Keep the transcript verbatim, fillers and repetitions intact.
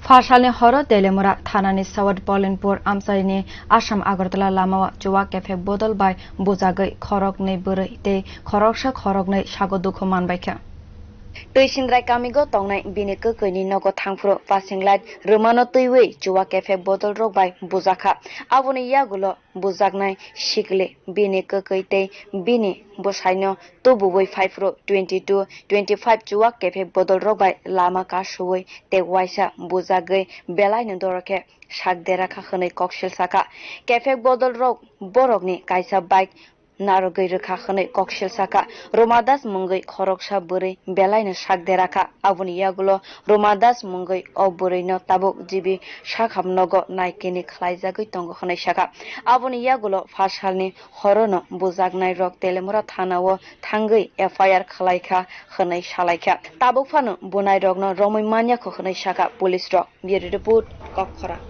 Pharsalni horo Telemura thanani South Bolenpur amchaini Assam Agartala lamao chuwak kephek bodol bai bujagwi khoroknwi bwrwi tei khoroksa khoroknwi sago dukhu manbaikha. Twisindrai kamigo tongnai bini kwkwi ni nogo thangphuru passing light rwmano twiwi chuwak kephek bodol rok bai bujakha. Aboni yagulo bujaknai sikli bini kwkwi tei bini bwsaino tubuwi phaiphuru twenty two twenty five chuwak kephek bodol rok bai lama kasuwi tei waisa bujagwi belaino dorokhe sak dera kha hwnwi koksil sakha. Kephek bodol rok borokni kaisa bike narwgwi rwkha hwnwi koksil sakha. Roma Das mungwi khoroksa bwrwi belaino sak dera kha. Aboni yagulo Roma Das mungwi o bwrwino tabuk G B sakham nogo naikini khlaijagwi tongo hwnwi sakha. Aboni yagulo pharsalni horono bujaknai rok Telemura thanao thangwi F I R khwlaikha hwnwi salaikha. Tabuk phano bwnairokno romwi manyakho hwnwi sakha police rok. Bureau Report, Kokkhora.